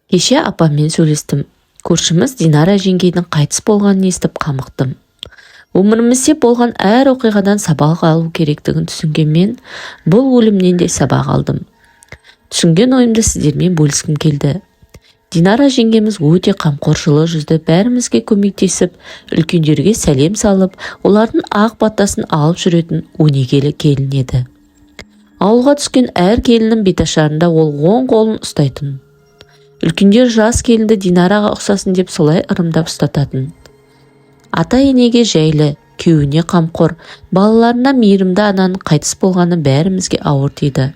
Кеше апаммен сөйлестім. Көршіміз Динара жеңгейдің қайтыс болғанын естіп қамықтым. Өмірімізде болған әр оқиғадан сабақ алу керектігін түсінген мен бұл өлімнен де сабақ алдым. Түсінген ойымды сіздермен бөліскім келді. Динара жеңгеміз өте қамқор, жылы жүзді, бәрімізге көмектесіп, үлкендерге сәлем салып, олардың ақ батасын алып жүретін өнегелі келін еді. Ауылға түскен әр келіннің беташарында ол оң қолын ұстайтын. Үлкендер жас келінді Динараға ұқсасын деп солай ырымдап ұстататын. Ата-енеге жайлы, күйеуіне қамқор, балаларына мейірімді ананың қайтыс болғаны бәрімізге ауыр тиді.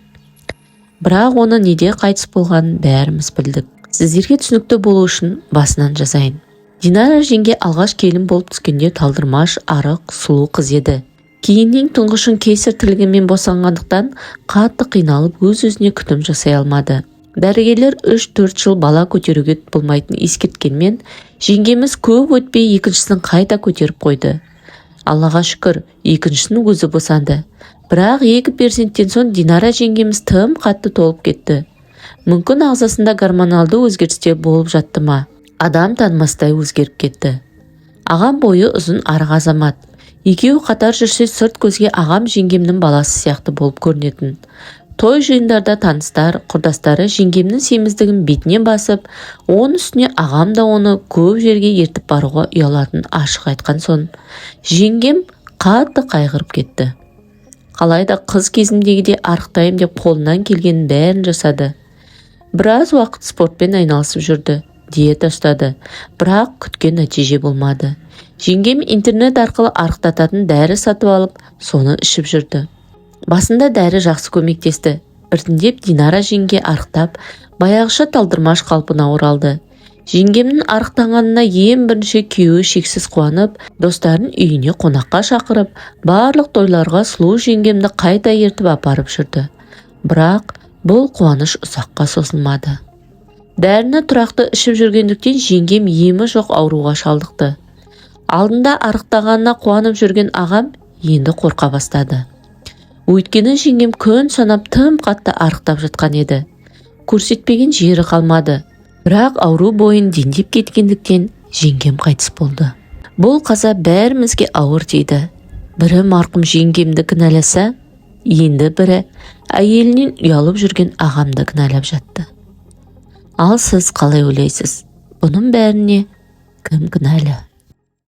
Бірақ оны неде қайтыс болғанын бәріміз білдік. Сіздерге түсінікті болу үшін басынан жазайын. Динара жеңге алғаш келін болып түскенде талдырмаш, арық, сұлу қыз еді. Кейіннен тұңғышын кесар тілігімен босанғандықтан қатты қиналып, өз-өзіне күтім жасай алмады. Дәрігерлер 3-4 жыл бала көтеруге болмайтынын ескерткенмен, жеңгеміз көп өтпей екіншісін қайта көтеріп қойды. Аллаға шүкір, екіншісін өзі босанды. Бірақ екі перзенттен соң Динара жеңгеміз тым қатты толып кетті. Мүмкін, ағзасында гормоналды өзгерістер болып жатты ма? Адам танымастай өзгеріп кетті. Ағам бойы ұзын, арық азамат. Екеуі қатар жүрсе, сырт көзге ағам жеңгемнің баласы сияқты болып көрінетін. Той жиындарда таныстар, құрдастары жеңгемнің семіздігін бетінен басып, оның үстіне ағам да оны көп жерге ертіп баруға ұялатынын ашық айтқан соң, жеңгем қатты қайғырып кетті. Қалайда қыз кезімдегідей арықтайым деп қолынан келгеннің бәрін жасады. Біраз уақыт спортпен айналысып жүрді, диета ұстады, бірақ күткен нәтиже болмады. Жеңгем интернет арқылы арықтататын дәрі сатып алып, соны ішіп жүрді. Басында дәрі жақсы көмектесті. Біртіндеп Динара жеңге арықтап, баяғыша талдырмаш қалпына оралды. Жеңгемнің арықтанғанына ең бірінші күйеуі шексіз қуанып, достарын үйіне қонаққа шақырып, барлық тойларға сұлу жеңгемді қайта ертіп апарып жүрді. Бірақ бұл қуаныш ұзаққа созылмады. Дәріні тұрақты ішіп жүргендіктен жеңгем емі жоқ ауруға шалдықты. Алдында арықтағанына қуанып жүрген ағам енді қорқа бастады. Өйткені жеңгем күн санап тым қатты арықтап жатқан еді. Көрсетпеген жері қалмады. Бірақ ауру бойын дендеп кеткендіктен жеңгем қайтыс болды. Бұл қаза бәрімізге ауыр тиді. Бірі марқұм жеңгемді кінәласа, енді бірі әйелінен ұялып жүрген ағамды кінәлап жатты. Ал сіз қалай ойлайсыз? Бұның бәріне кім кінәлі?